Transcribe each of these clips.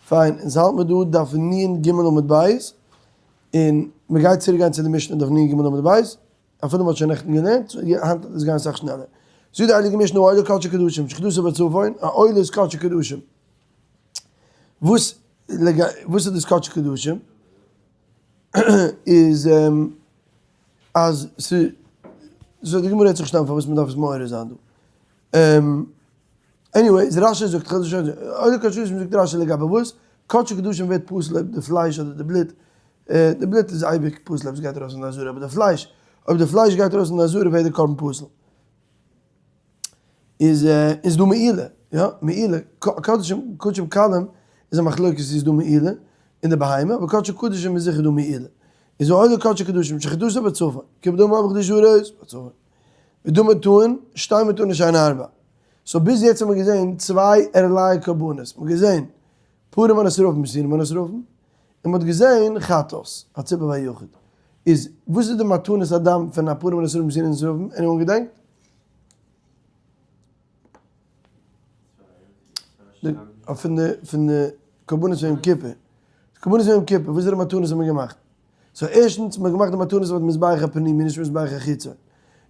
פיין, אונז האלט מיר דא דף נ ג עמוד ב', און מען גייט צוריק גיין צו די משנה דף נ ג עמוד ב', אפילו מען האט שוין נעכטן געלערנט, so היינט וועט עס גיין אסאך שנעלער. זאגט די הייליגע משנה העולה קדשי קדשים, שחיטתו בצפון, א עולה איז קדשי קדשים. וואס וואס איז דאס קדשי קדשים? איז אז ס' so די גמרא רעדט זיך שנעל פארוואס מען דארף עס מעורר זיין דא. Anyway, איז רשי זאגט, כ'האב שוין, עולה קדשי קדשים זאגט רשי לגבי וואס? קדשי קדשים ווערט פסול אויב די פלייש אדער די בלוט, די בלוט איז אייביג פסול אויב עס גייט ארויס אין די עזרה, אבער די פלייש, אויב די פלייש גייט ארויס אין די עזרה ווערט די קרבן פסול. איז איז דא מעילה, יא, מעילה, קדשים קדשים קלים איז א מחלוקת צו איז דא מעילה אין די בהמה, אבער קדשי קדשים איז זיכער דא מעילה. איז העולה קדשי קדשים שחיטתו בצפון, כבדמה בכדי שרות בצפון. ודמו טעון, שתי מתנות שהן ארבע. So ביז יעצט האבן מיר געזען צוויי ערליי קרבנות, מ'האט געזען פרים הנשרפים ושעירים הנשרפים, און מ'האט געזען חטאת, הציבור והיחיד. איז וואס איז די מתנות הדם פון א פרים הנשרפים ושעירים הנשרפים? Anyone געדענקט? פון די פון די קרבנות פון יום כיפור. קרבנות פון יום כיפור, וואס איז די מתנות האט מען געמאכט? So ערשטנס, מ'האט געמאכט די מתנות אויף די מזבח הפנימי, נישט מזבח החיצון.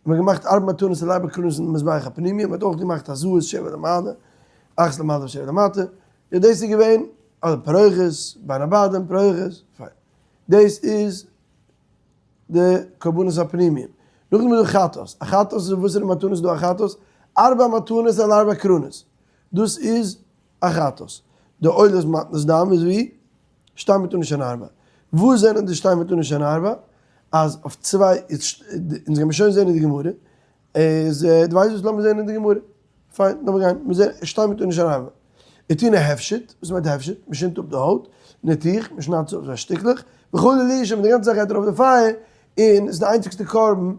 מ'האט געמאכט ארבע מתנות על ארבע קרנות אין די מזבח הפנימי, מ'האט אויך געמאכט הזאות שבע למעלה, אחת למעלה ושבע למטה. יא דאס איז געווען, אדער פרוכת, בין הבדים, פרוכת, פיין. דאס איז די קרבנות הפנימיים. נאכדעם איז דא חטאת. א חטאת איז וואסערע מתנות איז דא א חטאת? ארבע מתנות על ארבע קרנות. דאס איז א חטאת. די עולת מתנות דם איז ווי? שתי מתנות שהן ארבע. וואס זענען די שתי מתנות שהן ארבע? אז אויף צוויי, אונז גיימיר שוין זען אין די גמרא, איז דו ווייסט וואס לאמיר זען אין די גמרא. פיין, לאמיר גיין, מיר זעען שתי מתנות שהן ארבע. וטעונה הפשט, וואס מיינט הפשט? מען שינדט אפ די הויט, ניתוח, מען שניידט עס אפ אין שטיקלעך, וכו' לאשם, די גאנצע זאך גייט ארויף די פייער, און עס איז די איינציגסטע קרבן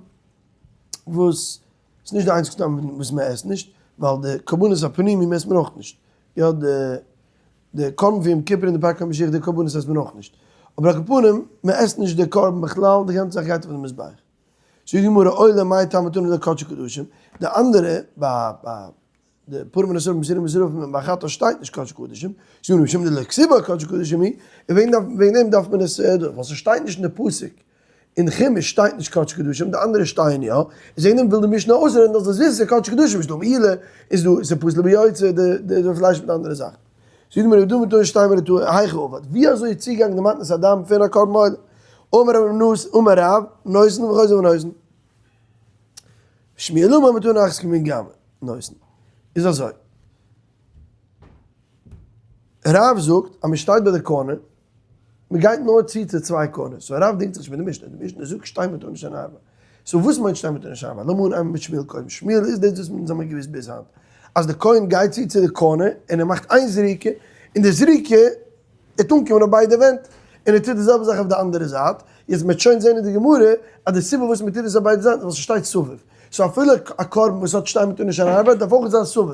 וואס, עס איז נישט די איינציגסטע וואס מען עסט נישט, ווייל די קרבנות הפנימיים עסט מען אויך נישט. יא די די קרבן פון יום כיפור און די פרקי המשיח די קרבנות עסט מען אויך נישט, אבער על כל פנים מען עסט נישט די קרבן בכלל די גאנצע זאך גייט אויף די מזבח. זאגט די גמרא עולה מאי טעמא תנא דקדשי קדשים, די אנדערע ביי ביי די פרים ונשרפים ושעירים ונשרפים און ביי חטאת שטייט נישט קדשי קדשים, זאגט די גמרא משום דלא כתיב בה קדשי קדשים היא, און וועגן דעם וועגן דעם דארף מען עס ווייל ס'שטייט נישט אין די פסוק אין חומש שטייט נישט קדשי קדשים, די אנדערע שטייען יא, איז וועגן דעם וויל די משנה אויסרעדן אז דאס וויסן קדשי קדשים איז דא מעילה, איז דא איז פסול ביוצא די די פלייש מיט אנדערע זאכן. זאגט די גמרא דא מיט שטיין מיט די היכי עבד, ווי אזוי איז צוגעגאנגען די מתנות הדם פון א קרבן עולה? אמר רב נתן אמר רב, נותן וחוזר ונותן. שמואל אמר מתנה אחת כמין גמא נותן. איז אזוי. רב זאגט אז מען שטייט ביי די corner, מען גייט נאר צו צו צוויי corners, so רב דינגט זיך נישט מיט די משנה, די משנה זאגט שתי מתנות שהן ארבע, so וואס מיינט שתי מתנות שהן ארבע? לאמיר אנהייבן מיט שמואל קודם, שמואל איז דאס וואס אונז האמיר געוואוסט ביז היינט, אז די כהן גייט צו צו די corner און ער מאכט איין זריקה, און די זריקה וועט אנקומען אויף ביידע ווענט, און ער טוט די זעלבע זאך אויף די אנדערע זייט, יעצט מען וועט שוין זען אין די גמרא אז די סיבה וואס מען טוט עס אויף ביידע זייטן איז ווייל ס'שטייט סביב. So אפילו א קרבן וואס האט שתי מתנות שהן ארבע דארף אויך זיין סביב.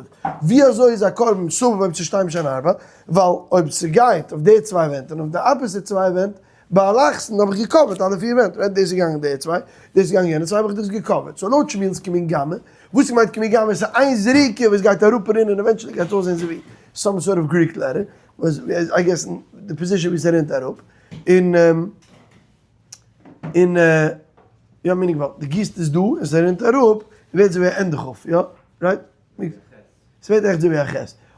ווי אזוי איז א קרבן סביב אויב ס'איז שתי מתנות שהן ארבע? ווייל אויב ס'גייט אויף די צוויי ווענט און אויף די opposite צוויי ווענט באלכסון האב איך געקאווערט אלע פיר ווענט. ווען דאס איז געגאנגען די צוויי, דאס איז געגאנגען יענע צוויי האב איך דאס געקאווערט. So לויט שמואל'ס כמין גמא, וואס מיינט כמין גמא? ס'איז איין זריקה וואס גייט אראפ רינען און eventually גייט עס אויסזען אזוי ווי some sort of Greek letter, וואס I guess די position ווי ס'רינט אראפ. און. און יא meaning ווייל די גיסט עס דא און ס'רינט אראפ ווערט אזוי ווי א ענדע כף יא? Right? ס'ווערט עכט אזוי ווי א ח'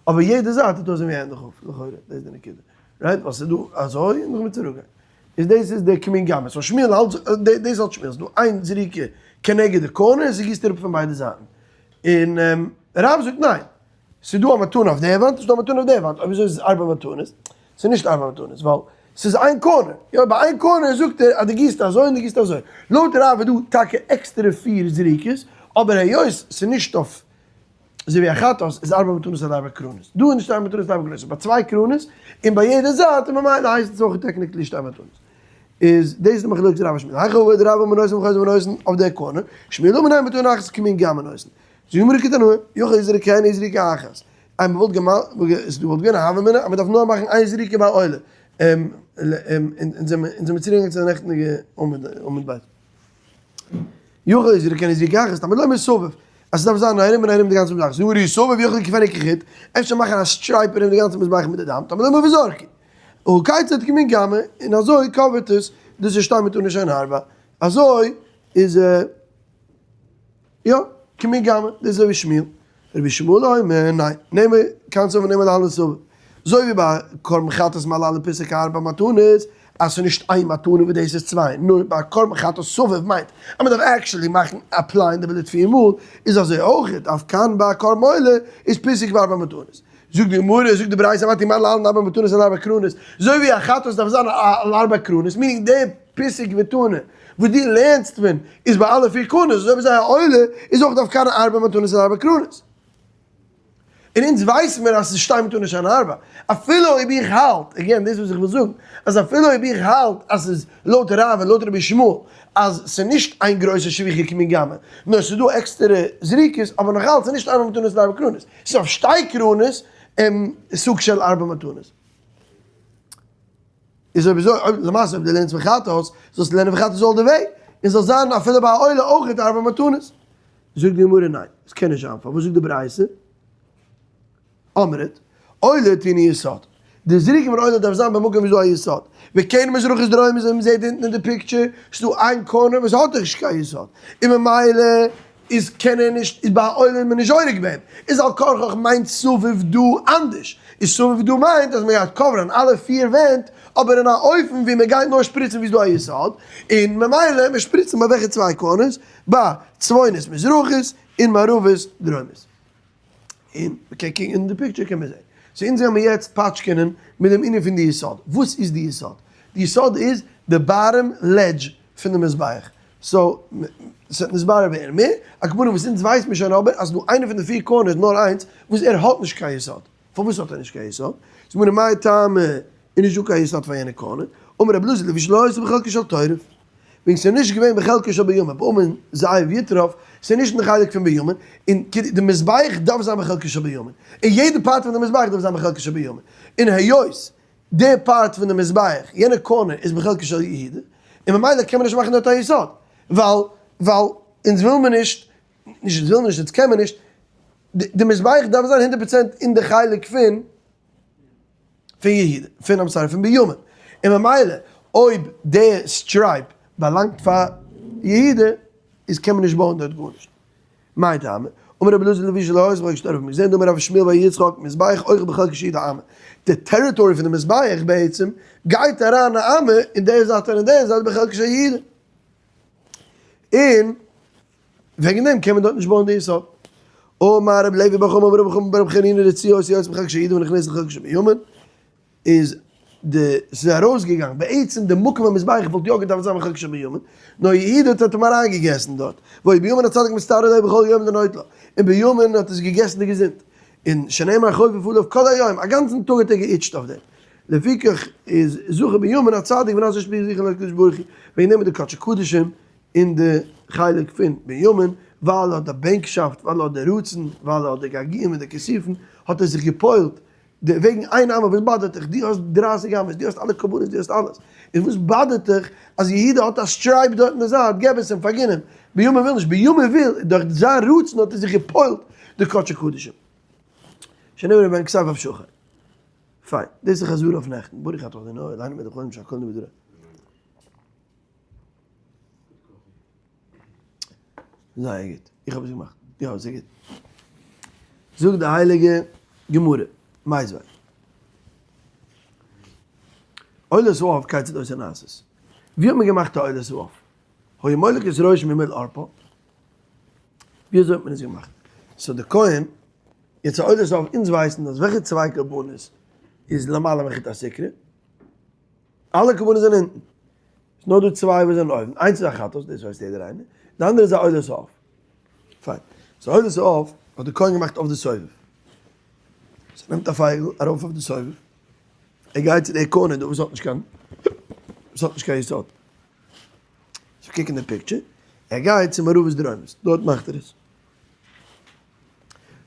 אבער יעדע זייט טוט אויסזען ווי א ענדע כף לכאורה דאס איז די נקודה right? ווייל ס'איז דא אזוי און נאכדעם צוריק גיין איז דאס איז די כמין גמא so שמואל האלט דאס האלט שמואל ס'איז דא איין זריקה כנגד די corner און ס'גיסט אראפ פון ביידע זייטן און רב זאגט ניין ס'איז דא א מתנה אויף די וואנט, ס'איז דא א מתנה אויף די וואנט, אויב אזוי איז עס ארבע מתנות, ס'איז נישט ארבע מתנות, ווייל ס'איז איין corner, יא ביי איין corner זאגט ער אז דו גיסט אזוי און דו גיסט אזוי, לויט רב איז דא טאקע עקסטערע פיר זריקות, אבער היות ס'איז נישט אויף אזוי ווי א חטאת איז ארבע מתנות על ארבע קרנות, דא איז נישט ארבע מתנות על ארבע קרנות, ס'איז ביי צוויי קרנות און ביי יעדע זייט און ממילא הייסט עס אויך technically שתי מתנות. איז דאס די מחלוקת רב ושמואל, היכי עביד רב אמר נותן וחוזר ונותן אויף די corner, שמואל אמר ניין מתנה אחת כמין גמא נותן. זאגט די גמרא כתנאי, יכול יזרקנה זריקה אחת. אז מען וואלט געמאכט, עס וואלט געווען א הוה אמינא אז מען דארף נאר מאכן איין זריקה ביי עולה. אונז זעמיר צוריקגעגאנגען צו די נעכטענדיגע עמוד ב'. יכול יזרקנה זריקה אחת, תלמוד לומר סביב. אז עס דארף זיין ארום און ארום די גאנצע מזבח. זאגט די גמרא סביב יכול יכפנה כחוט, אפשר מאכן א stripe ארום די גאנצע מזבח מיט די דם, תלמוד לומר וזרקו. הא כיצד כמין גמא, און אזוי cover ט עס, דאס איז שתי מתנות שהן ארבע, אזוי איז יא, כמין גמא, דאס איז אזוי ווי שמואל. רבי ישמעאל אומר, ניין, נעם כאן סביב ונעם להלן סביב. אזוי ווי ביי קרבן חטאת מעלה לפסוק ארבע מתנות, אז ס'איז נישט איין מתנה וואס דאס איז צוויי, נאר ביי קרבן חטאת סביב מיינט אז מ'דארף actually מאכן apply ען די בלוט פיר מאל, איז אזוי אויך אף כאן ביי קרבן עולה איז פסוק וארבע מתנות. זאגט די גמרא, זאגט די ברייתא אמרתי מה להלן ארבע מתנות על ארבע קרנות, אזוי ווי א חטאת דארף זיין על ארבע קרנות, meaning די פסוק ותנא וואס דו לערנסט פון איז ביי אלע פיר קרנות, אזוי ווי זייער עולה איז אויך דארף קיין ארבע מתנות על ארבע קרנות. און אונז ווייסן מיר אז ס'איז שתי מתנות שהן ארבע. אפילו אויב איך האלט, again דאס וואס איך וויל זאגן, אז אפילו אויב איך האלט אז ס'איז לויט רב און לויט רבי ישמעאל אז ס'איז נישט איין גרויסע שפיכה כמין גמא, נאר ס'איז דא עקסטערע זריקות, אבער נאך אלץ איז נישט ארבע מתנות על ארבע קרנות. ס'איז אויף שתי קרנות סוג של ארבע מתנות. איז אויב אזוי, אויב למעשה אויב דו לערנסט וחטאת, זאלסטו לערנען וחטאת all the way, און זאל זיין אפילו ביי א עולה אויך ארבע מתנות. זאגט די גמרא ניין, עס קען נישט זיין, פארוואס זאגט די ברייתא? אמרת, עולה טעונה יסוד. די זריקה פון עולה דארף זיין במקום ווי ס'איז דא א יסוד. וכן מזרחית דרומית ווי מ'זעט אונטן אין די picture, ס'איז דא איין corner וואס האט נישט קיין יסוד, און ממילא איז קען ער נישט, איז ביי א עולה איז מען נישט זורק בהם, איז על כרחך מיינט סביב דא אנדערש, איז סביב דא מיינט אז מ'גייט cover ען אלע פיר ווענט, אבער אין א אופן ווי מ'גייט נאר שפריצן ווי ס'איז דא א יסוד, און ממילא מ'שפריצן ביי וועלכע צוויי corners? ביי צפונית מזרחית און מערבית דרומית. און מ'קען קוקן אין די picture קען מען זען. so אונז גיימיר יעצט פאטשקענען מיט דעם ענין פון די יסוד. וואס איז די יסוד? די יסוד איז די bottom ledge פון די מזבח. so ס'וועט נתברר ווערן מער. על כל פנים וואס אונז ווייסט מיר שוין אבער אז ס'דא איינע פון די פיר corners נאר איינס וואס ער האט נישט קיין יסוד. פארוואס האט ער נישט קיין יסוד? זאגט מיר מאי טעמא איז נישט דא קיין יסוד פאר יענע corner? אמר רבי אלעזר לפי שלא היתה בחלקו של טורף. וועגן ס'איז נישט געווען בחלקו של בנימין, באמן זאב יטרף, ס'איז נישט אין די חלק פון בנימין, און די מזבח דארף זיין בחלקו של בנימין, און יעדע part פון די מזבח דארף זיין בחלקו של בנימין, און היות די part פון די מזבח, יענע corner איז בחלקו של יהודה, און ממילא קען מען נישט מאכן דארט א יסוד, ווייל ווייל אונז וויל מען נישט, נישט אונז וויל מען נישט, אונז קען מען נישט, די מזבח דארף זיין הונדערט פראצענט אין די חלק פון. פון יהודה, פון I'm sorry, פון בנימין, און ממילא אויב די stripe באלאנגט פאר יהודה, איז קען מען נישט בויען דארט גארנישט. מאי טעמא? אמר רבי אלעזר לפי שלא היתה בחלקו של טורף, מיר זעהן דא אמר רבי שמואל בר יצחק, מזבח אוכל בחלקו של יהודה אמה. די territory פון די מזבח בעצם גייט אריין א אמה אין די זייט און אין די זייט בחלקו של יהודה. און וועגן דעם קען מען דארט נישט בויען די יסוד. אמר רבי לוי בר חמא אמר רבי חמא ברבי חנינא רצועה היתה יוצאה מחלקו של יהודה ונכנסת לחלקו של בנימין, איז די ס'איז ארויסגעגאנגען, בעצם די מקום המזבח וואלט יא געדארפט זיין בחלקו של בנימין, נאר יהודה האט אים אריינגעגעסן דארט, והיה בנימין הצדיק מצטער עליה בכל יום לנוטלה, און בנימין האט עס געגעסן די געזונט, און שנאמר חופף עליו כל היום, א גאנצן טאג האט ער געאיטשט אויף דעם, לפיכך איז זכה בנימין הצדיק ונעשה שפיז זכר לקדוש ברוך הוא, וועגן דעם איז די קדשי קדשים אין די חלק פון בנימין, ווייל ער האט די בענקשאפט, ווייל ער האט די רצון, ווייל ער האט די געגועים און די כיסופים, האט ער זיך געפועלט, די וועגן איין אמה, וואס באדערט דיך, דו האסט דרייסיג אמות, דו האסט אלע קרבנות, דו האסט אלעס, און וואס באדערט דיך אז יהודה האט א stripe דארט אין די זייט, געב עס אים, פארגין אים, בנימין וויל נישט, בנימין וויל, דורך זיין רצון האט ער זיך געפועלט די קדשי קדשים. שנאמר בן כסף אויף שחר. פיין, דאס איז חזרה אויף נעכטן, ברוך אתה ה' אלהינו מלך העולם שהכל נהיה בדברו. זייער גוט, איך האב עס געמאכט, יא זייער גוט. זאגט די הייליגע גמרא, מיתיבי. עולת העוף כיצד היתה נעשית. ווי האט מען געמאכט א עולת העוף? היה מולק את ראשה ממול ערפה. ווי אזוי האט מען עס געמאכט? so די כהן, יעצט א עולת העוף, אונז ווייסן אז וועלכע צוויי קרבנות איז למעלה מחוט הסיקרא? אלע קרבנות זענען אונטן. ס'איז נאר דא צוויי וואס זענען אויבן, איינס איז א חטאת, דאס ווייסט יעדער איינער, די אנדערע איז א עולת העוף. פיין. so עולת העוף האט די כהן געמאכט אויף די סובב. so נעמט א פייגל ארויף אויף די סובב, ער גייט צו די corner דא וואס האט נישט קיין, וואס האט נישט קיין יסוד. so קוק אין די picture, ער גייט צו מערבית דרומית, דארט מאכט ער עס.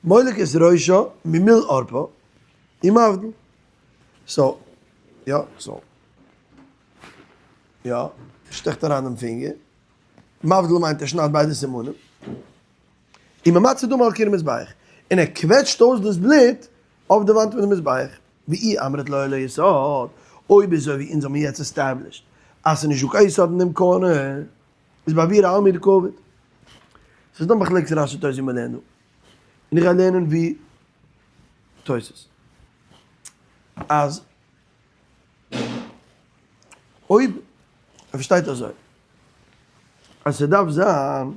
מולק את ראשה ממול ערפה, ומבדיל. so, יא, so. יא, שטעכט אריין דעם פינגער, מבדיל מיינט ער שניידט ביידע סימנים, וממצה דמה על קיר המזבח, און ער קוועטשט אויס דאס בלוט אויף די וואנט פון די מזבח, ואי אמרת לא ליסוד, אויב איז אזוי ווי אונז האבן יעצט established אז ס'איז נישט דא קיין יסוד אין דעם corner, איז באוויר עלמא דקעביד. ס'איז דא מחלוקת רשי תוס' ווי מ'לערנט דא. און איך גיי לערנען ווי תוס'. אז אויב ער פארשטייט אזוי אז ס'דארף זיין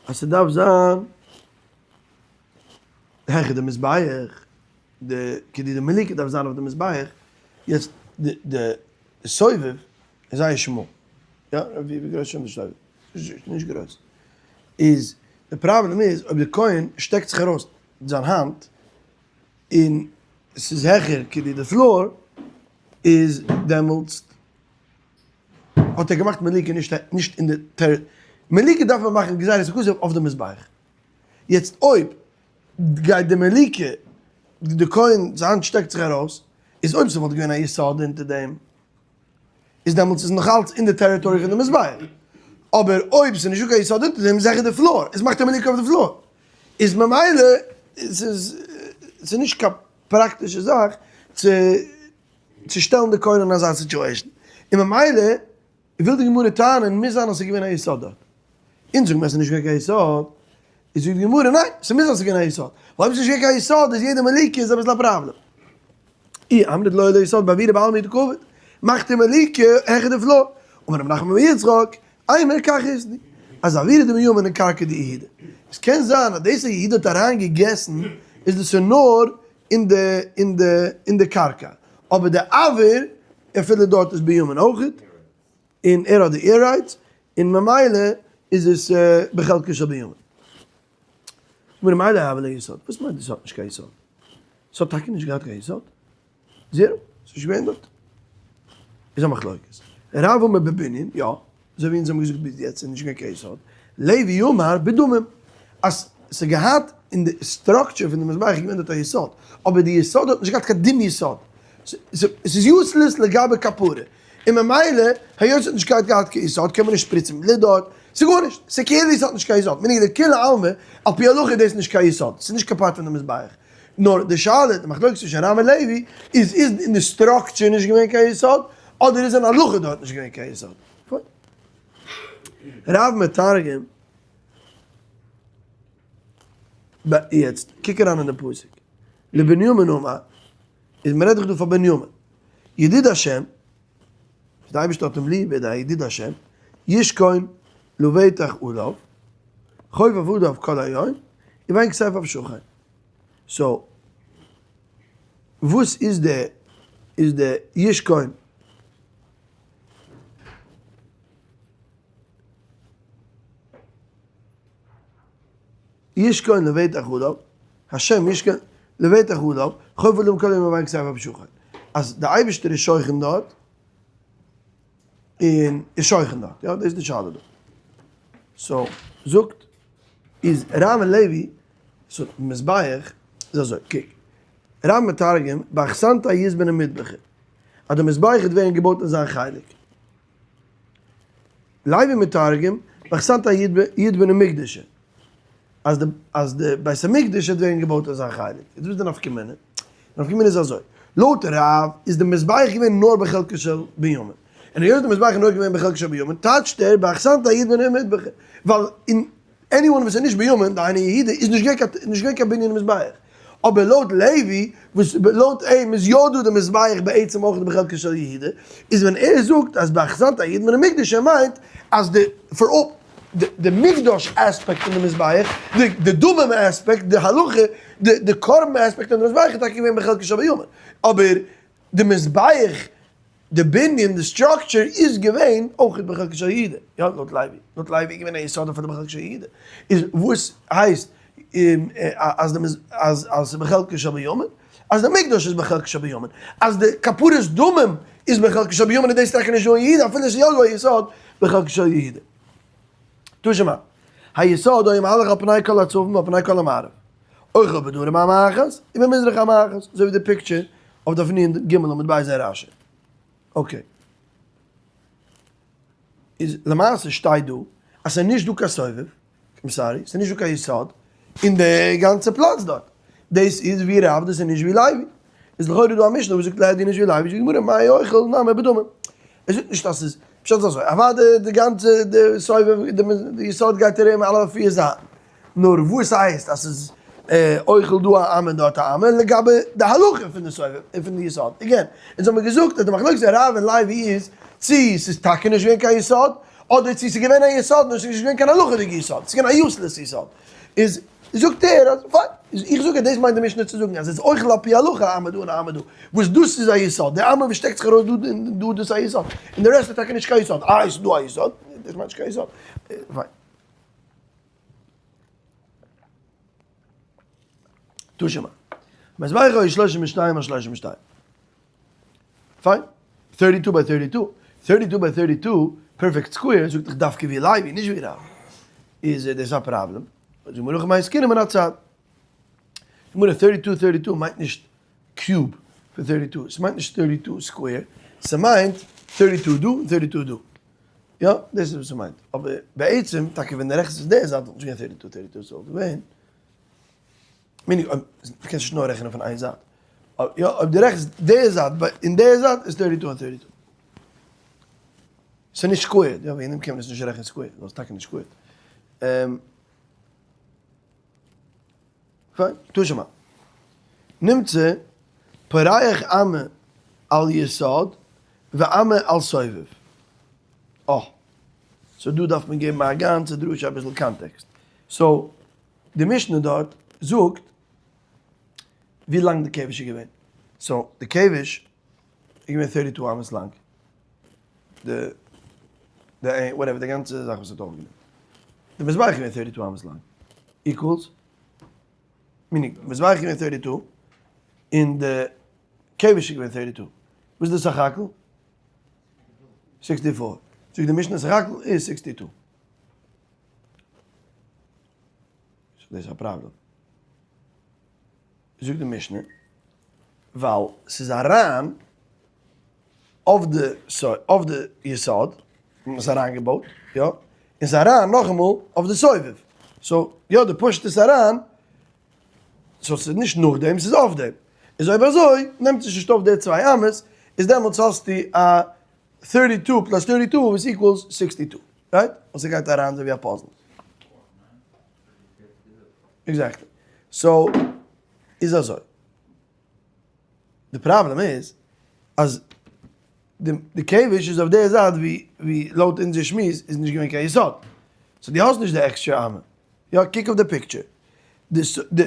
אז ס'דארף זיין העכער די מזבח, די כדי די מליקה דארף זיין אויף די מזבח, יעצט די די סובב איז זייער שמאל, יא? ווי גרויס איז שוין די סובב? נישט גרויס, איז די פראבלעם איז אויב די כהן שטעקט זיך ארויס זיין האנט און ס'איז העכער כדי די floor איז דעמאלטס האט ער געמאכט מליקה נישט נישט אין די טער מליקה דארף מען מאכן גזירת הכתוב אויף די מזבח יעצט אויב גייט די מליקה די כהן זיין האנט שטעקט זיך ארויס איז אויב ס'וואלט געווען א יסוד אונטער דעם איז דעמאלטס איז נאכאלץ אין די territory פון די מזבח אבער אויב ס'איז נישטא קיין יסוד אונטער דעם איז העכער די floor איז מאכט ער מליקה אויף די floor איז ממילא ס'איז ס'איז נישט קיין פראקטישע זאך צו צו שטעלן די כהן אין אזא situation, און ממילא וויל די גמרא טענה'ן מוז זיין אז ס'איז געווען א יסוד דארט. אונז זאגן מיר אז ס'איז נישט געווען קיין יסוד, איז זאגט די גמרא ניין, ס'מוז זיין ס'איז געווען א יסוד, ווייל אויב ס'איז נישט געווען קיין יסוד איז יעדע מליקה איז אביסל א פראבלעם. אי אמרת לא ליסוד באווירא בעלמא דקעביד, מאכט די מליקה העכער די floor, אמר רב נחמן בר יצחק, אימר כך איתני, אז אווירא דבנימין און קרקע דיהודה. עס קען זיין אז דאס אז יהודה האט אריין געגעסן איז דאס איז נאר אין די אין די אין די קרקע, אבער די אויר אפילו דארט איז בנימין אויכעט, און ער האט די air rights, און ממילא איז עס בחלקו של בנימין. גמרא מאי לא הוה ליה יסוד, וואס מיינט עס האט נישט קיין יסוד? עס האט טאקע נישט געהאט קיין יסוד? zero, ס'איז נישט געווען דארט. איז א מחלוקת. רב אמר בבנין, יא, אזוי ווי אונז האבן געזאגט ביז יעצט איז נישט געווען קיין יסוד. לוי אמר בדמים, אז ס'האט געהאט אין די structure פון די מזבח איז געווען דארט א יסוד, אבער די יסוד האט נישט געהאט קיין דין יסוד. ס'איז useless לגבי כפרה. און ממילא, היות ס'האט נישט געהאט געהאט קיין יסוד, קען מען נישט שפריצן בלוט דארט. ס'איז גארנישט. ס'איז כאילו ס'האט נישט קיין יסוד. meaning לכולי עלמא, על פי הלכה איז דאס נישט קיין יסוד. ס'איז נישט קיין part פון די מזבח. נאר די שאלה, די מחלוקת צווישן רב און לוי, איז איז אין די structure נישט געווען קיין יסוד, אדער איז אין הלכה דארט נישט געווען קיין יסוד. רב מתרגם, יעצט קוק אריין אין די פסוק, לבנימין אמר, איז מען רעדט דאך דא פאר בנימין, ידיד השם, די אייבערשטער האט אים ליב, ער איז א ידיד השם, ישכון לבטח עליו, חוב עבדיו כל היום, ובין כתפיו שכן. so, וואס איז די, איז די ישכון? ישכון לבטח עליו, השם ישכון לבטח עליו, חוב עבדיו כל היום ובין כתפיו שכן. אז די אייבערשטער איז שוכן דארט, און איז שוכן דארט, יא, דאס איז די שאלה דא. so, זאגט, איז רב און לוי, so מזבח, איז אזוי, קוק, רב מתרגם, באחסנתא יזבן ומטבחא, אז די מזבח וועט ווערן געבויט אין זיין חלק. לוי מתרגם, באחסנתא יתבון ומקדשא, אז די אז די בית המקדש וועט ווערן געבויט אין זיין חלק. יעצט וואס איז די נפקא מינה? די נפקא מינה איז אזוי, לויט רב איז די מזבח געווען נאר בחלקו של בנימין, און היות די מזבח איז נאר געווען בחלקו של בנימין, טייטשט ער באחסנתא יתבון ומטבחא, ווייל אין anyone וואס איז נישט בנימין, דהיינו יהודה, איז נישט געווען קיין נישט געווען קיין בנין מזבח. אבער לויט לוי, וואס לויט אים איז יא דא די מזבח בעצם אויך בחלקו של יהודה, איז ווען ער זאגט אז באחסנתא יתבון ומקדש ער מיינט אז די פאר אל די מקדש aspect פון די מזבח, די דמים aspect, די הלכה, די קרבן aspect פון די מזבח איז טאקע געווען בחלקו של בנימין, אבער די מזבח די בנין, די structure איז געווען אויך בחלקו של יהודה, יא לויט לוי, לויט לוי איז געווען א יסוד פון די בחלקו של יהודה, איז וואס הייסט אז די אז אז ס'איז בחלקו של בנימין, אז די מקדש איז בחלקו של בנימין, אז די כפרת דמים איז בחלקו של בנימין איז דאס טאקע נישט דא אין יהודה אפילו ס'איז יא דא א יסוד בחלקו של יהודה. תא שמע, היסוד היה מהלך על פני כל הצפון ועל פני כל המערב. אוכל בדרום אמה אחת ובמזרח אמה אחת, אזוי ווי די picture אויף דף נ ג עמוד ב' אין רשי. okay. איז למעשה שטייט דא אז ס'איז נישט דא קיין סובב, I'm sorry, ס'איז נישט דא קיין יסוד אין די גאנצע פלאץ דארט. דאס איז ווי רב, דאס איז נישט ווי לוי. איז לכאורה דא א משנה וואס זאגט להדיא נישט ווי לוי, זאגט די גמרא מאי אוכל נמי בדמים. ער זאגט נישט אז ס'איז, פשט איז אזוי, אוודאי די גאנצע די סובב די יסוד גייט ארום אלע פיר זייטן, נאר וואס הייסט אז ס'איז אוכל דא א אמה און דארט א אמה, לגבי די הלכה פון די סובב און פון די יסוד, again, אונז האמיר געזאגט אז די מחלוקת רב און לוי איז צי ס'איז טאקע נישט געווען קיין יסוד, אדער צו ס'איז געווען א יסוד נאר ס'איז נישט געווען קיין הלכה'דיגע יסוד, ס'איז געווען א useless יסוד. איז זאגט ער אז פיין, איז איך זאג אז דאס מיינט די משנה צו זאגן אז עס איז אוכל על פי הלכה א אמה דא און א אמה דא, וואס דאס איז א יסוד, די אמה וואס שטעקט זיך ארויס דא און דא דאס איז א יסוד, און די רעסט איז טאקע נישט קיין יסוד, איי עס איז דא א יסוד, דאס מיינט נישט קיין יסוד. פיין. תא שמע. מזבח היה 32 על 32. פיין. 32 by 32. 32 by 32, perfect square, זאגט דאך דווקא ווי לוי, נישט ווי רב. איז דאס א פראבלעם? זאגט גמרא הכא במאי עסקינן מן הצד. גמרא 32 32 מיינט נישט cube פון 32, ס'מיינט נישט 32 square, ס'מיינט 32 דא און 32 דא. יא, דאס איז וואס ס'מיינט. אבער בעצם, טאקע ווען די רעכנסט עס די זייט וואלט נישט געווען 32 32, ס'וואלט געווען meaning אויב דו קענסט נישט נאר רעכענען פון איין זייט. יא, אויב דו רעכנסט די זייט און די זייט איז 32 און 32. ס'איז נישט squared, יא, וועגן דעם קען מען עס נישט רעכענען squared, ווייל ס'איז טאקע נישט squared. פיין, תא שמע. נמצא פורח אמה על יסוד ואמה על סובב. אה. so דא דארף מען געבן א גאנצע דרשה אביסל context. so די משנה דארט זאגט ווי לאנג די כבש איז געווען. so די כבש איז געווען 32 אמות לאנג. די די whatever די גאנצע זאך וואס האט אויפגענומען. די מזבח איז געווען 32 אמות לאנג. equals meaning מזבח איז געווען 32 און די כבש איז געווען 32. וואס איז די סך הכל? 64. זאגט די משנה סך הכל איז 62. so דאס איז א פראבלעם. זאגט די משנה, ווייל ס'איז אריין אויף די אויף די יסוד, מען האט עס אריינגעבויט, יא, און ס'איז אריין נאכאמאל אויף די סובב. so יא, די פושט עס אריין, so ס'איז נישט נאכדעם, ס'איז אויף דעם. איז אויב אזוי, נעמט זיך נישט אויף די צוויי אמות, איז דעמאלטס האסטו א 32 plus 32 וואס equals 62. right? און ס'גייט אריין אזוי ווי א puzzle. Exactly. So, איז אזוי. די פראבלעם איז אז די כבש איז אויף די זייט ווי ווי לויט אונזער שמועס איז נישט געווען קיין יסוד. so דו האסט נישט די עקסטרע אמה. יא, קוק אויף די picture. די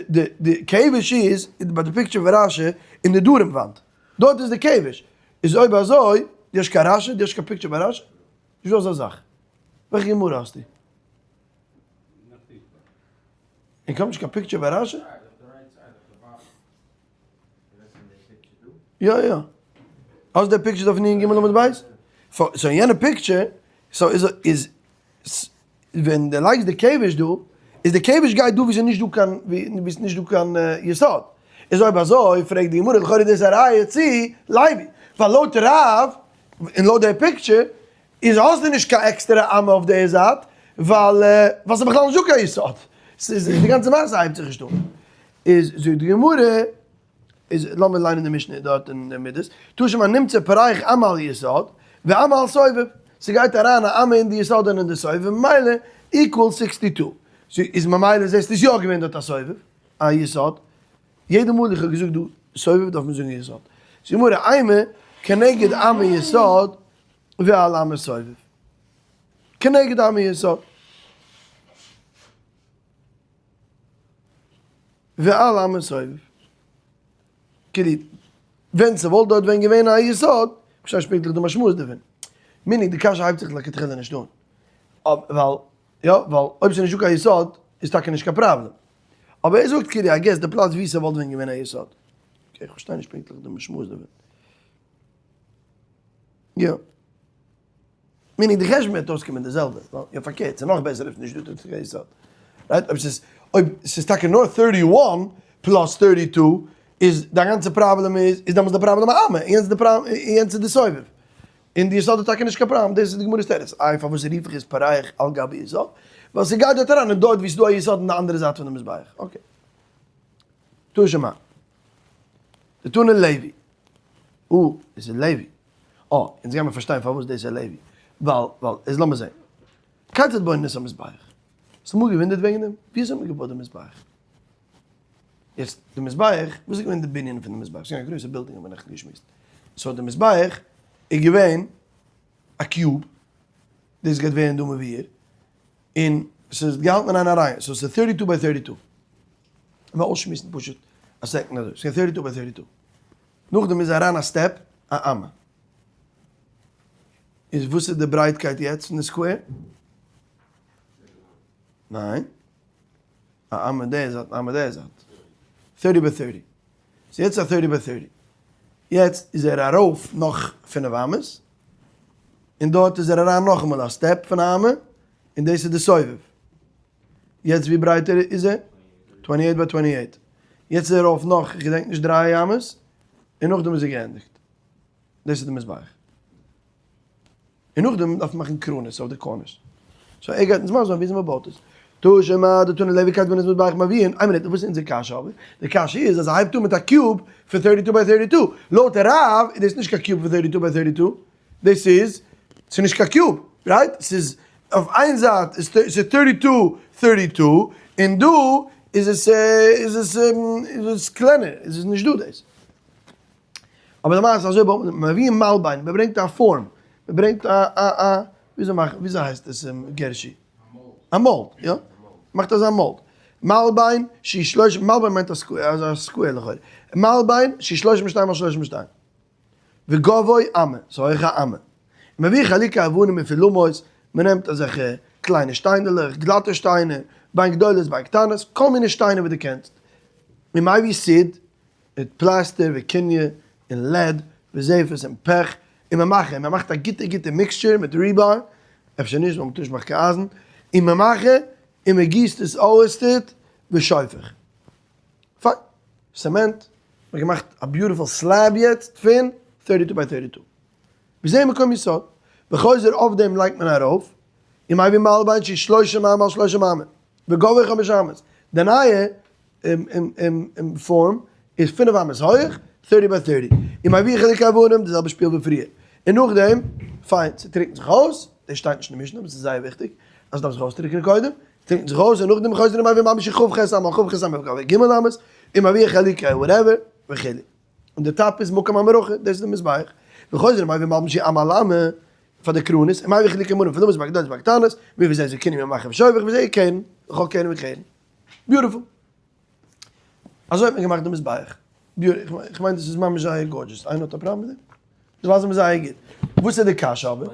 די די כבש איז, ביי די picture פון רשי, אין די דרום וואנט. דארט איז די כבש. איז אויב אזוי, דו האסט קיין רשי? דו האסט קיין picture ביי רשי? נישט דא אזא זאך. וועלכע גמרא האסטו? איך האב נישט קיין picture ביי רשי? יא יא. האסט די picture דא פון נ ג עמוד ב'? so אין יענע picture, so איז איז ווען די לייגסט די כבש דא, איז די כבש גייט דא ווי ס'איז נישט דא קיין ווי ס'איז נישט דא קיין יסוד. איז אויב אזוי פרעגט די גמרא לכאורה איז דאס א ראיה צו לוי. ווייל לויט רב און לויט די picture איז האסטו נישט קיין עקסטערע אמה אויף די זייט, ווייל ווייל ס'איז בכלל נישט דא קיין יסוד. ס'איז די גאנצע מעשה הייבט זיך נישט אן. איז זאגט די גמרא, איז לאמיר ליינען די משנה דארט אין די מידות, תא שמע נמצא פורח אמה על יסוד, ואמה על סובב. ס'גייט אריין א אמה אין די יסוד און אין די סובב, ממילא equal 62. איז ממילא זעסטו איז יא געווען דארט א סובב, א יסוד. יעדע מאל איך האב געזאגט דא סובב דארף מען זאגן יסוד. זאגט די גמרא, אימא כנגד אמה יסוד ועל אמה סובב. כנגד אמה יסוד. ועל אמה סובב. כאילו, ווען ס'וואלט דארט ווען געווען א יסוד, כ'פארשטיי נישט פונקטליך די משמעות דערפון. meaning די קשיא הייבט זיך לכתחילה נישט אן. ווייל, יא, ווייל אויב ס'איז נישטא קיין יסוד, איז טאקע נישט קיין פראבלעם. אבער ער זאגט כאילו, I guess די פלאץ ווי ס'וואלט ווען געווען א יסוד. okay, כ'פארשטיי נישט פונקטליך די משמעות דערפון. יא. meaning די חשבון וועט אויסקומען די זעלבע. יא פארקערט, ס'איז נאך בעסער אויב ס'איז נישט דא קיין יסוד. Right? אויב ס'איז, אויב ס'איז טאקע נאר 31 plus 32, איז די גאנצע פראבלעם איז, איז דעמאלטס די פראבלעם א אמה, און יענץ איז די פראבלעם, און יענץ איז די סובב. און די יסוד איז טאקע נישט קיין פראבלעם, דאס איז די גמרא'ס תירוץ. איי פארוואס רוף איך עס פורח על גבי יסוד? ווייל ס'גייט דארט אריין און דארט ווי ס'איז דא א יסוד אין די אנדערע זייט פון די מזבח. Okay. תא שמע. דתני לוי. או, עס איז לוי. אה, אונז גיימער פארשטיין פארוואס דאס איז לוי. ווייל, ווייל, איז לאמיר זען. כיצד בונין את המזבח? האסט אמאל געוואונדערט וועגן דעם? ווי אזוי האט מען געבויט די מזבח? יעצט, די מזבח, וואס איז געווען די בנין פון די מזבח? ס'איז געווען א גרויסע בילדינג האט מען נעכטן געשמועסט. so די מזבח איז געווען א cube, דאס גייט ווערן דא מבואר, און ס'איז געהאלטן אין איין אריין, so ס'איז thirty two by thirty two. לאמיר אויסשמועסן פשוט א second אזוי, ס'איז געווען thirty two by thirty two. נאכדעם איז אריין א step א אמה. איז וואס איז די ברייטקייט יעצט פון די square? ניין. א אמה די זייט און אמה די זייט. thirty by thirty. ס'איז יעצט א thirty by thirty. יעצט איז ער ארויף נאך פינף אמות. און דארט איז ער אריין נאכאמאל א step פון א אמה. און דאס איז די סובב. יעצט ווי ברייט איז ער? twenty eight by twenty eight. יעצט איז ער ארויף נאך, איך געדענק נישט, דריי אמות. און נאכדעם איז ער געענדיגט. דאס איז די מזבח. און נאכדעם דארף מען מאכן קרנות אויף די corners. so ער גייט אונז מסביר זיין וויאזוי מען בויט עס. תא שמע דתני לוי כיצד בונין את המזבח מביאין, איין מינוט, וואס איז אונזער קשיא אבער? די קשיא איז אז ער הייבט אן מיט א cube פון thirty two by thirty two. לויט רב איז דאס נישט קיין cube פון thirty two by thirty two. דאס איז, ס'איז נישט קיין cube, right? ס'איז אויף איין זייט איז ס'איז thirty two thirty two, און דא איז עס איז עס איז עס קלענער, איז עס נישט דא דאס. אבער למעשה אזוי בויט מען, מביאין מלבן, מען ברענגט א form, מען ברענגט א א א, וויאזוי מאכט, וויאזוי הייסט עס גערשי? א mold, יא, מאכט אזא mold. מלבן שהוא שלושים, מלבן מיינט א square, אזא square לכאורה. מלבן שהוא שלושים ושתיים על שלושים ושתיים. וגובהו אמה, ס'איז הויך א אמה. מביא חלוקי אבנים מפולמות, מען נעמט אזעלכע קליינע שטיינעלעך, גלאטע שטיינער, בין גדולות בין קטנות, כל מיני שטיינער וואס דו קענסט. ומביא סיד, מיט פלאסטער וקניא און lead וזפת און פעך, און ממחה, מען מאכט א גוטע גוטע mixture מיט rebar, אפשר נישט ווייל מען טאר נישט מאכן קיין אייזן, און ממחה, און מען גיסט עס אויס טיט ושופך. פיין. cement, מען האט געמאכט א beautiful slab יעצט פון thirty two by thirty two. וזה מקום יסוד. וחוזר אויף דעם לייגט מען ארויף, ומביא מלבן שהוא שלושים אמה על שלושים אמה, וגובהו חמש אמות. די נייע form איז פינף אמות הויך, thirty by thirty. ומביא חלוקי אבנים, די זעלבע שפיל ווי פריער. און נאכדעם, פיין, ס'טריקנט זיך אויס, דאס שטייט נישט אין די משנה אבער ס'איז זייער וויכטיג אז ס'דארף זיך אויסטריקענען קודם, ס'טריקנט זיך אויס און נאכדעם חוזר ומביא מלבן שהוא כ"ח אמה על כ"ח אמה וגובהו ג' אמות, ומביא חלוקי whatever, וכו'. און די top איז מקום המערכה, דאס איז די מזבח. וחוזר ומביא מלבן שהוא אמה על אמה, פאר די קרנות, ומביא חלוקי אבנים מפולמות בין גדולות בין קטנות, ומביא זפת וקניא וממחה ושופך, וזה קרן, וכל קרן וקרן. beautiful. אזוי האט מען געמאכט די מזבח. איך מיין דאס איז ממש זייער gorgeous. איינער האט א פראבלעם מיט דעם? דאס ווייזט מיר זייער גוט. וואס איז די קשיא אבער?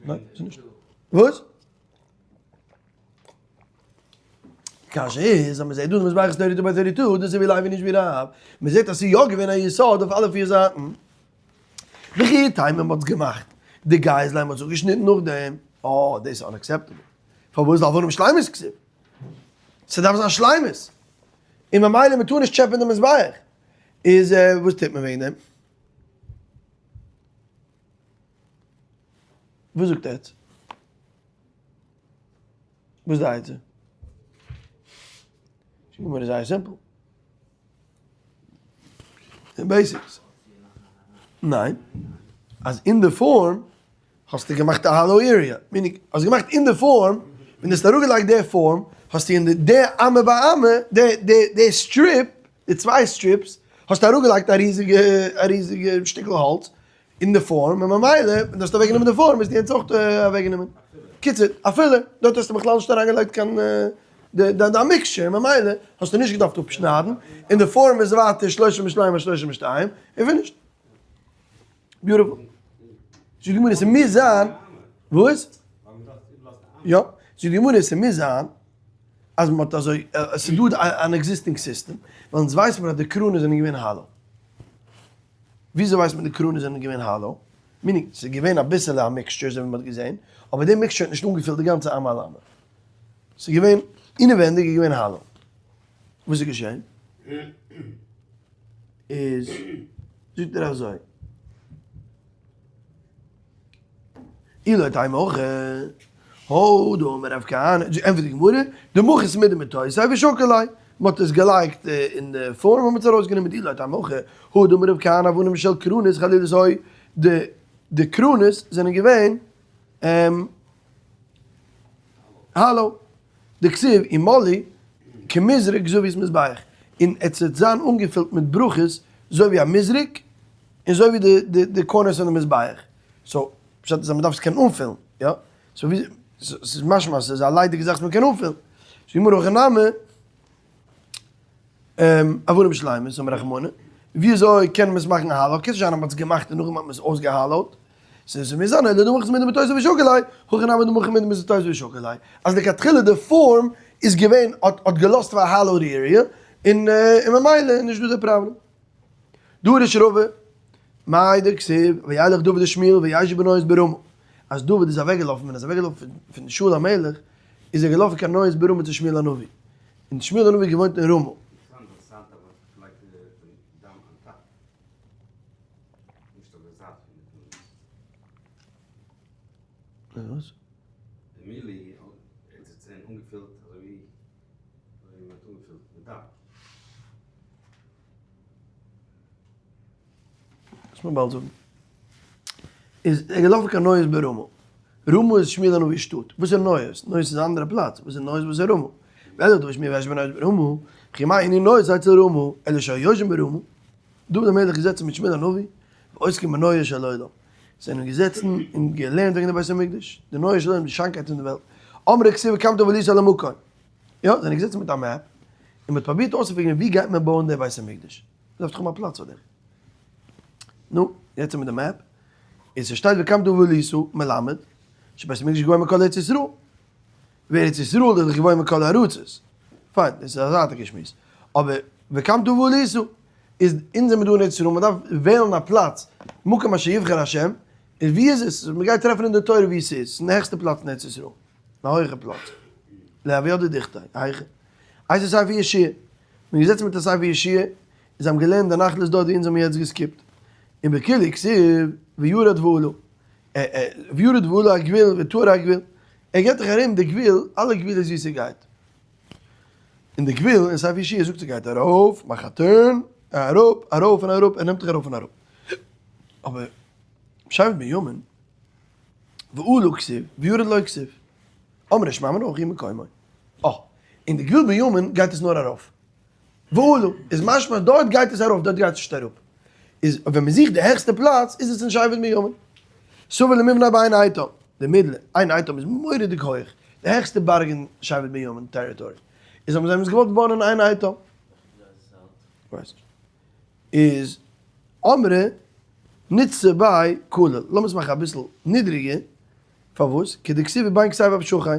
ניין, ס'איז נישט. וואס? קשיא איז אז מ'זעט דא די מזבח איז thirty two by thirty two, דאס איז ווי לוי נישט ווי רב. מ'זעט אז ס'איז יא געווען א יסוד אויף אלע פיר זייטן. וכי תימא מ'האט עס געמאכט דגייז ליה מ'האט עס אפגעשניטן נאכדעם. אה, דאס איז unacceptable. פארוואס? לאבנים שלימות כתיב. ס'דארף זיין שלימות. און ממילא מ'טאר נישט טשעפען די מזבח. איז וואס טוט מען וועגן דעם? וואס זאגט עטץ? וואס איז די עצה? די גמרא איז זייער simple. די basics. ניין. אז אין די form האסטו געמאכט א hollow area. meaning, האסט געמאכט אין די form, ווען דו האסט אראפגעלייגט די form, האסטו אין די אמה ביי אמה, די די די strip, די צוויי strips, האסטו אראפגעלייגט א ריזיגע א ריזיגע שטיקל האלץ אין די form, און ממילא ווען דו האסט אוועקגענומען די form איז יענץ אויך אוועקגענומען. קיצור, אפילו דארט האסטו בכלל נישט אריינגעלייגט קיין די די mixture, ממילא האסטו נישט געדארפט אפשניידן, און די form איז ווייטער שלושים ושניים על שלושים ושתיים, און finished. beautiful. זאגט די גמרא ס'מוז זיין, וואס? יא, זאגט די גמרא ס'מוז זיין אז מ'האט אזוי, ס'איז דא אן existing system, ווייל אונז ווייסט מען אז די קרנות זענען געווען hollow. וויאזוי ווייסט מען די קרנות זענען געווען hollow? meaning, ס'איז געווען אביסעלע א mixture אזוי ווי מ'האט געזען, אבער די mixture האט נישט אנגעפילט די גאנצע אמה על אמה. ס'איז געווען, אינעווענדיג איז געווען hollow. וואס איז געשען? איז זאגט ער אזוי, אילו תימא הכי, הא דאמר רב כהנא, ענטפערט די גמרא, דמחית מידי מתותי ושקיל ליה. מען האט עס געלייגט אין די form און מען האט עס ארויסגענומען די לויט המחה, הא דאמר רב כהנא אבנים של קרנות חלולות היו, די די קרנות זענען געווען hollow, דכתיב ומלאו כמזרק זוית מזבח, און עס וועט זיין אנגעפילט מיט ברכות זוי ווי א מזרק און זוי ווי די די די corners פון די מזבח, so פשט איז אז מען דארף עס קענען אנפילן, יא? so ווי ס'איז משמע אז ס'איז א ליידיגע זאך וואס מען קען אנפילן, זאגט די גמרא הכי נמי אבנים שלימות אמר רחמנא, ווי אזוי קען מען עס מאכן hollow, קען נישט זיין אז מען האט עס געמאכט און נאכדעם האט מען עס אויסגעהאלאוט, ס'איז מוז זיין אלא דמחית מידי מתותיב ושקיל ליה, הכא נמי דמחית מידי מתותיב ושקיל ליה, אז לכתחילה די form איז געווען האט האט געלאזט פאר א hollowed area, און און ממילא איז נישט דא די פראבלעם. דרש רבא, מאי דכתיב וילך דוד ושמואל וישבו בניות ברמה, אז דוד איז אוועקגעלאפן ווען ער איז אוועקגעלאפן פון שאול המלך איז ער געלאפן קיין ניות ברמה צו שמואל הנביא, און שמואל הנביא האט געוואוינט אין רמה. נישט אויף די זייט פון די קרנות. וואס? די מילי האט זיך צען אנגעפילט אזוי ווי אזוי ווי מען האט אנגעפילט מיט דם. וועסט מיר באלד זאגן. איז ער געלאפן קיין ניות ברמה. רמה איז שמואל הנביא'ס שטאט. וואס איז ניות? ניות איז א אנדערע פלאץ. וואס איז ניות וואס איז רמה? ווער זאגט דא שמואל וישב בניות ברמה? וכי מה ענין ניות אצל רמה? אלא שהיו יושבין ברמה. דוד המלך איז געזעצן מיט שמואל הנביא, ועוסקים בנוהר של עולם. זיי זענען געזעצן און געלערנט וועגן די בית המקדש, די נוהר של עולם, די שיינקייט פון די וועלט. אמרי כתיב וקמת ועלית אל המקום. יא, זיי זענען געזעצן מיט א map, און מען האט פרובירט אויסצופיגערן ווי גייט מען בויען די בית המקדש. מען דארף דאך האבן א פלאץ פאר דעם. נו, יעצט מיט די map, און ס'שטייט וקמת ועלית מלמד, שבית המקדש גבוה מכל ארץ ישראל. וארץ ישראל איז דאך גבוה מכל הארצות. פיין, דאס איז א זייטיגע שמועס. אבער וקמת ועלית איז אונז זעמיר דא אין ארץ ישראל, מען דארף וועלן א פלאץ, מקום אשר יבחר השם, און ווי איז עס? מען גייט טרעפן אין די תורה ווי עס איז, עס איז אין די העכסטע פלאץ אין ארץ ישראל, אין א הויכע פלאץ. להביא אדער דיכטיי, א היכן. הייסט עס ספר יהושע. מען איז געזעצן מיט א ספר יהושע, און זיי האבן געלערנט די נחלות דארט ווי אונז האבן יעצט געסקיפט. און בכולי כתיב וירד ועלה. וירד ועלה הגבול וטהר הגבול, ער געבט דיך ארום די גבול, אלע גבולות ווי ס'גייט. און די גבול אין ספר יהושע זאגט ס'גייט ארויף, מאך א turn, אראפ, ארויף און אראפ, ער נעמט דיך ארויף און אראפ. אבער שבט בנימין, ועלה כתיב, וירד לא כתיב. אמרי שמע מינה הכי מקומו. אה, אין די גבול בנימין גייט עס נאר ארויף. ועלה, איז משמע דארט גייט עס ארויף, דארט גייט עס נישט אראפ. איז ווען מען זוכט די העכסטע פלאץ איז עס אין שבט בנימין. סבור למיבני ביי עין עיטם, די מידלע, עין עיטם איז מורא'דיג הויך, די העכסטע בארג אין שבט בנימין territory. איז האבן זיי עס געוואלט בויען אין עין עיטם. כ'ווייס נישט. איז אמרי ניתסי ביה כליל, לאמיר עס מאכן אביסל נידריגער, פארוואס? כדכתיב ובין כתפיו שכן,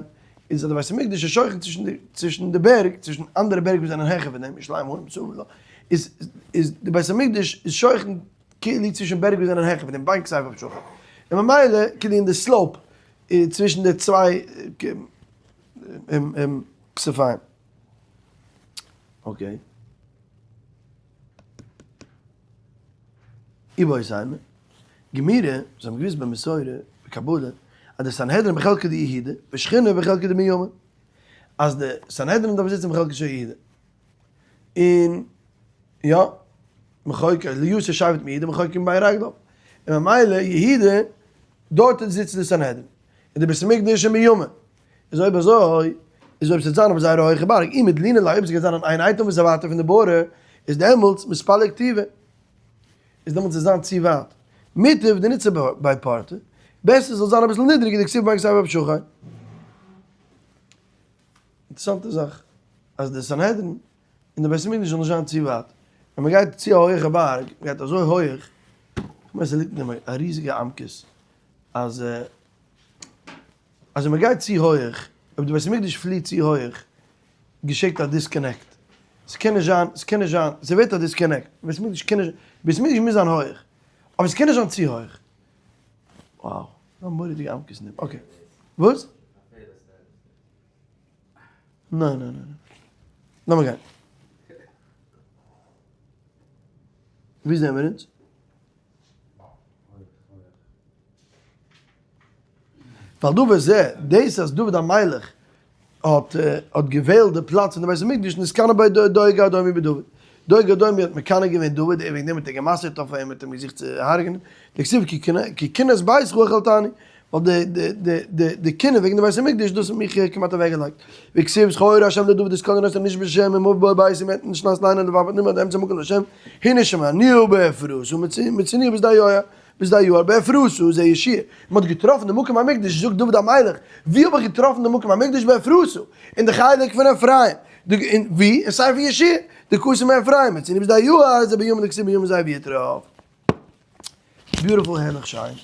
איז אז די בית המקדש איז שוכן צווישן די צווישן די בערג, צווישן אנדערע בערג וואס זענען העכער פון דעם, ירושלים הרים סביב לה, איז איז די בית המקדש איז שוכן כאילו צווישן בערג וואס זענען העכער פון דעם, בין כתפיו שכן, און ממילא כאילו אין די slope צווישן די צוויי כתפיים. okay. איבעית אימא, גמירי, זיי האבן געוואוסט במסורה, בקבלה, אז די סנהדרין בחלקא דיהודה, ושכינה בחלקא דבנימין. אז די סנהדרין דארף זיצן בחלקה של יהודה. און יא, מחוקק, ליוסף שבט מיהודה מחוקק בין רגליו. און ממילא יהודה, דארט זיצט די סנהדרין. און די בית המקדש אין בנימין. איז אויב אזוי, איז אויב ס'וועט זיין אויף זייער הויכע בארג, אי מדלינא ליה, אויב ס'גייט זיין אין איין אייטעם וואס איז ווייטער פון די border, איז דעמאלטס מתפלג טובא. איז דעמאלטס איז זיין צו ווייט. מוטב דניתסי ביה פורתא, בעסער זאל זיין אביסל נידריגער דכתיב בין כתפיו שכן. אינטערעסאנטע זאך, אז די סנהדרין און די בית המקדש זאל נישט זיין צו ווייט. ווען מען גייט צו א הויכע בארג, מען גייט אזוי הויעך, כ'מיין ס'ליגט אין דעם א ריזיגע עמקות, אז אז ווען מען גייט צו הויעך, אויב די בית המקדש פליעט צו הויעך, געשעט א disconnect. ס'קען נישט זיין, ס'קען נישט זיין, ס'ווערט א disconnect. בית המקדש קען נישט, בית המקדש מוז זיין הויעך, אבער ס'קען נישט זיין צו הויעך. Wow, א מורא'דיגע עמקות אין דעם. okay. וואס? ניין ניין ניין. לאמיר גיין. ווי זעמיר אונז? ועל דבר זה, דאס אז דוד המלך. האט האט געוועלט די פלאץ פון די בית המקדש נתקנא ביה דואג האדומי בדוד. דואג האדומי האט מקנא געווען דוד, ער וועגן דעם האט ער גע'מסר'ט אויף אים, האט אים געזוכט צו הרג'נען. דכתיב כי קנאת ביתך האכלתני, ווייל די די די די די קנאה וועגן די בית המקדש דאס האט מיך כמעט אוועקגעלייגט. וכתיב זכור ה' לדוד את כל נושא נשבע שם עמו בא בית און מעטן שנת לינה לבב נאמר אמצע מקום לה' הנה שמענהו באפרתא ומצינהו בשדה יואב בשדה יואב באפרתא זה ישעי' מען האט געטראפן די מקום המקדש זאגט דוד המלך ווי האב איך געטראפן די מקום המקדש באפרתא אין די חלק פון אפרים ווי אין ספר ישעי' די כסים מאפרים מצינו בשדה יואב זה ביום דכתיב ביום זה ויטרף. beautiful הערליך שיין.